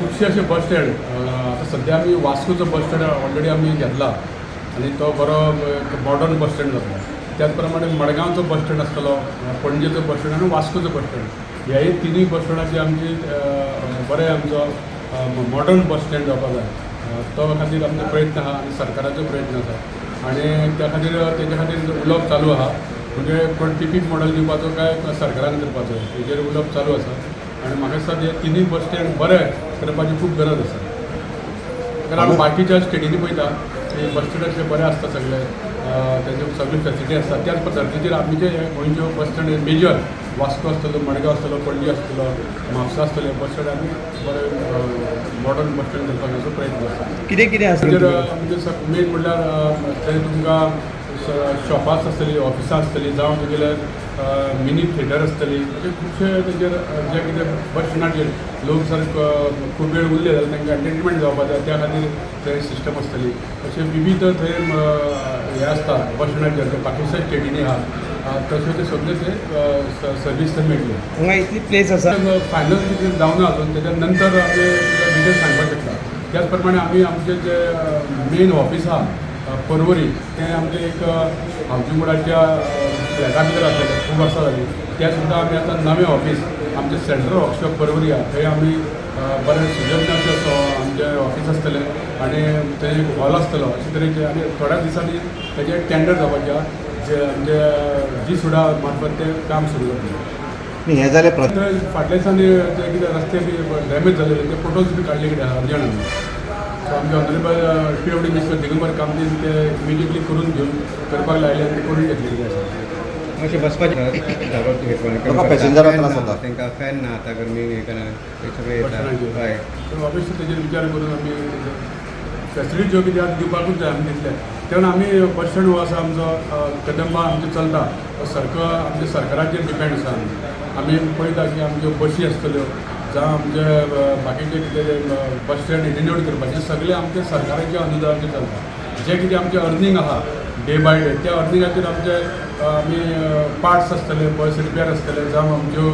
खुबशे अशे bus stand, आतां सद्या आमी वास्कोचो बस स्टँड ऑलरेडी आमी घेतला आनी तो बरो मॉडर्न बस स्टँड जातलो. त्याच प्रमाणे मडगांवचो बस स्टँड आसतलो, पणजेचो बस स्टँड आनी वास्कोचो बस स्टँड, ह्याय तिनूय बस स्टँडाची आमची बरें आमचो मॉडर्न बस स्टँड जावपाक जाय. तो खातीर आमचो प्रयत्न आहा आनी सरकाराचो प्रयत्न आसा आनी त्या खातीर तेच्या खातीर उलोवप चालू आहा. म्हणजे कोण पीपीपी मॉडल दिवपाचो काय सरकारान करपाचो, हेजेर उलोवप चालू आसा आनी म्हाका दिसता हे तिनूय बस स्टँड बरे करपाची खूब गरज आसा, कारण आमी बाकीच्या स्टेटींनी पळयता की बस स्टँड अशे बरे आसता सगळे, तेजे सगळे फेसिलिटी आसता. त्याच पद्दतीचेर आमचे हे गोंयच्यो बस स्टँड मेजर वास्को आसतलो, मडगांव आसतलो, पणजी आसतलो, म्हापसा आसतले, बस स्टँड आमी बरे मॉडर्न बस स्टँड करपाचो प्रयत्न आसा. कितें कितें आसा? ताजेर म्हणजे मेन म्हणल्यार थंय तुमकां शॉपां आसतलीं, ऑफिसां आसतलीं, जावं तुगेले मिनी थिएटर आसतली. अशे खुबशे तेजेर जे कितें बस स्टँडाचेर लोक जर खूब वेळ उरले जाल्यार तांकां एंटरटेनमेंट जावपा जाय, त्या खातीर थंय सिस्टम आसतली. अशे विविध थंय हें आसता बस स्टँडाचेर, जे बाकीच्या स्टेटींनी आहा तशें ते सगळे ते सर्वीस थंय मेळटली. हांगा इतली प्लेस आसा. फायनल कितें जावना अजून, तेच्या नंतर आमी डिटेल्स सांगपाक शकता. त्याच प्रमाणे आमी आमचे जे मेन ऑफिस आहा परवरी, तें आमचें एक हावजींग बोर्डाच्या फ्लॅटा भितर आसलेलें खूब वर्सां जालीं. त्या सुद्दां आमी आतां नवें ऑफिस आमचें सेंट्रल वर्कशॉप परवरी आहा, थंय आमी बरें सुजज्ञ असो आमचें ऑफिस आसतलें आनी थंय एक हॉल आसतलो अशे तरेचे. आनी थोड्या दिसांनी तेजें टेंडर जावपाचें आहा, जे आमचे जी सुडा मार्फत तें काम सुरू जातलें. न्ही, हें जालें थंय फाटल्या दिसांनी ते कितें रस्ते बी डॅमेज जाल्ले, ते फोटोज बी काडले कितें अर्जंट आमी. सो आमचे ऑनरेबल पीडब्ल्यूडी मिनिस्टर दिगंबर कामतीन ते इमिजिएटली करून घेवन करपाक लायले आनी ते करून घेतले कितें आसा. अशें बसपाचें. लोकांक पॅसेंजराक त्रास जाता. तांकां फॅन ना आतां, गरमी हें करा, ते सगळे येता. बस. हय. सो ऑब्वियसली तेजेर विचार करून आमी फेसिलिटी ज्यो कितें आसा दिवपाकूच जाय आमी दितले. कारण आमी बस स्टँड हो आसा आमचो कदंबा आमचो चलता, तो सारको आमच्या सरकाराचेर डिपेंड आसा. आमी आमी पळयता की आमच्यो बशी आसतल्यो जावं आमचे बाकीचे कितें बस स्टँड रिनोवेट करपाचें, सगळें आमच्या सरकाराच्या अनुदानाचेर चलता. जें कितें आमचें अर्निंग आहा डे बाय डे, त्या अर्निंगाचेर आमचे आमी पार्ट्स आसतले, बस रिपेर आसतले, जावं आमच्यो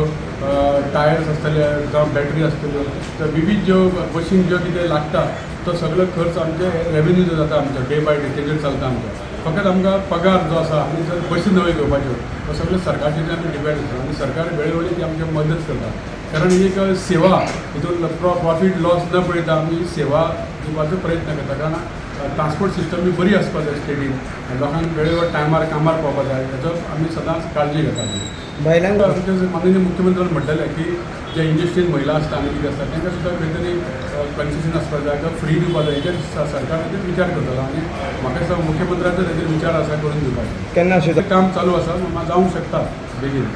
टायर्स आसतले, जावं बॅटरी आसतल्यो, तर विवीध ज्यो बशीन ज्यो कितें लागता तो सगळो खर्च आमचे रेवेन्यू जो जाता आमचो डे बाय डे तेजेर चलता आमचो. फकत आमकां पगार जो आसा, आमी जर बशी नव्यो घेवपाच्यो, तो सगळें सरकारचेर आमी डिपेंड आसा आनी सरकार वेळोवेळी ती आमची मदत करता, कारण ही एक सेवा, हितून प्रॉफीट लॉस न पळयता आमी ही सेवा दिवपाचो प्रयत्न करता, कारण ट्रान्सपोर्ट सिस्टम बी बरी आसपा जाय स्टेटीन, लोकांक वेळेवर टायमार कामार पावपा जाय, हेजो आमी सदांच काळजी घेता. बायलांक आमचे माननीय मुख्यमंत्र्यान म्हणलेलें की जे इंडस्ट्रीन महिला आसता आनी कितें आसता, तांकां सुद्दां खंय तरी कन्सेशन आसपाक जाय किंवा फ्री दिवपा जाय. हेजेर सरकार ताजेर विचार करतलो आनी म्हाका दिसता मुख्यमंत्र्याचो ताजेर विचार आसा करून दिवपाचो. केन्ना अशें काम चालू आसा, जावंक शकता बेगीन.